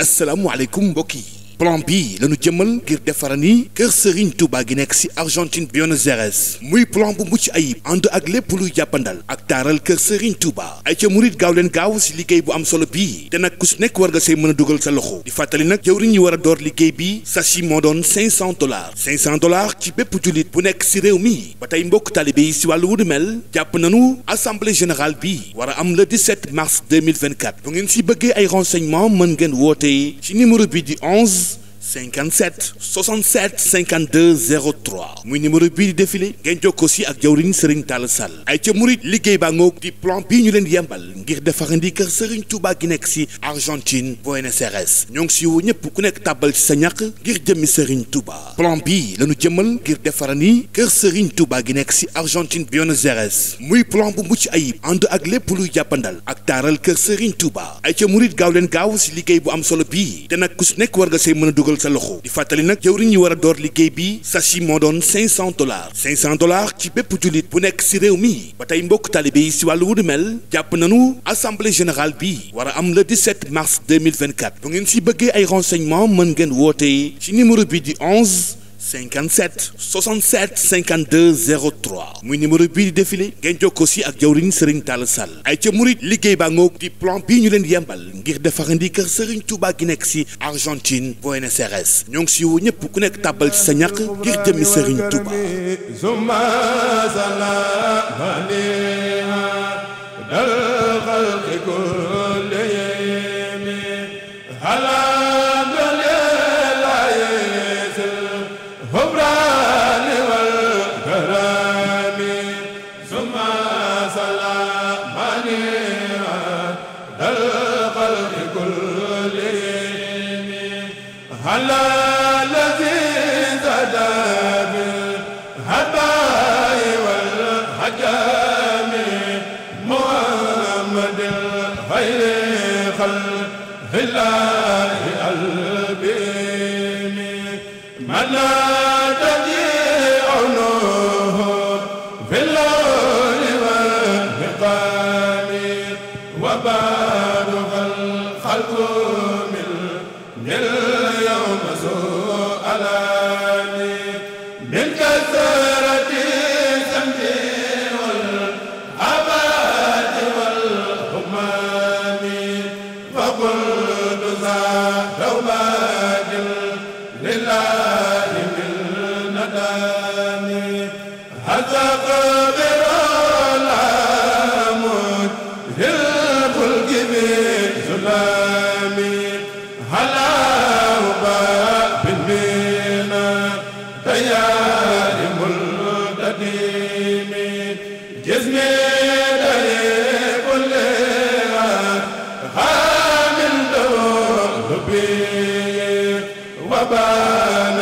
asalaamaaleykum mbokk yi plan bi lañu jëmal ngir defarani kër Serigne Touba gi nekk ci Argentine Buenos Aires muy plan bu mucc ayib ànd ak lépp luy jàppandal ak taaral kër Serigne Touba ay ca murit gaaw leen gaaw ci liggéey bu am solo bii te nag ku ci nekk war nga say mën a dugal sa loxo di fàttali nag jëwriñ ñi war a door liggéey bi sasi moo doon $500 ci bépp jullit bu nekk ci réew mi ba tey mbokk talibé yi ci wàllu wu du mel jàpp nañu assemblée générale bi war a am le 17 mars 2024 bu ngeen ci bëggee ay renseignements mën ngeen woote ci numéro bi di 57 67 52 03 muy numéro bii di défilé ngeen jokkoo si ak jawriñ Serigne Talla Sall ay ca murit liggéey baa ngoog di plan bii ñu leen yembal ngir defarandi kër Serigne Touba gi nekk si Argentine Buenos Aires ñoo ngi si woo ñëpp ku nekk tàbbal ci sa ñàq ngir jëmmi Serigne Touba plan bii lañu jëmal ngir defarandi kër Serigne Touba gi nekk si Argentine Buenos Aires muy plan bu mucc ayib ànd ak lépp luy jàppandal ak taaral kër Serigne Touba ay ca murit gaaw leen gaaw si liggéey bu am solo bii te nag ku si nekk war nga say mën a dugal sa loxo di fàttali nag jëwriñ ñi war a door liggéey bi sasi moo doon $500 ci bépp jullit bu nekk ci réew mi ba tey mbokk talibé yi ci wàllu wu du mel jàpp nañu assemblée générale bi war a am le 17 mars 2024 bu ngeen ci bëggee ay renseignements mën ngeen woote ci numéro bi di 57 67 52 03 muy numéro bii di défilé ngeen jokkoo si ak jawriñ Serigne Talla Sall ay ca murit liggéey baa ngoog di plan bii ñu leen yembal ngir defarandi kër Serigne Touba gi nekk si Argentine Buenos Aires ñoo ngi si woo ñëpp ku nekk tàbbal ci sa ñàq ngir jëmmi Serigne Touba. وبان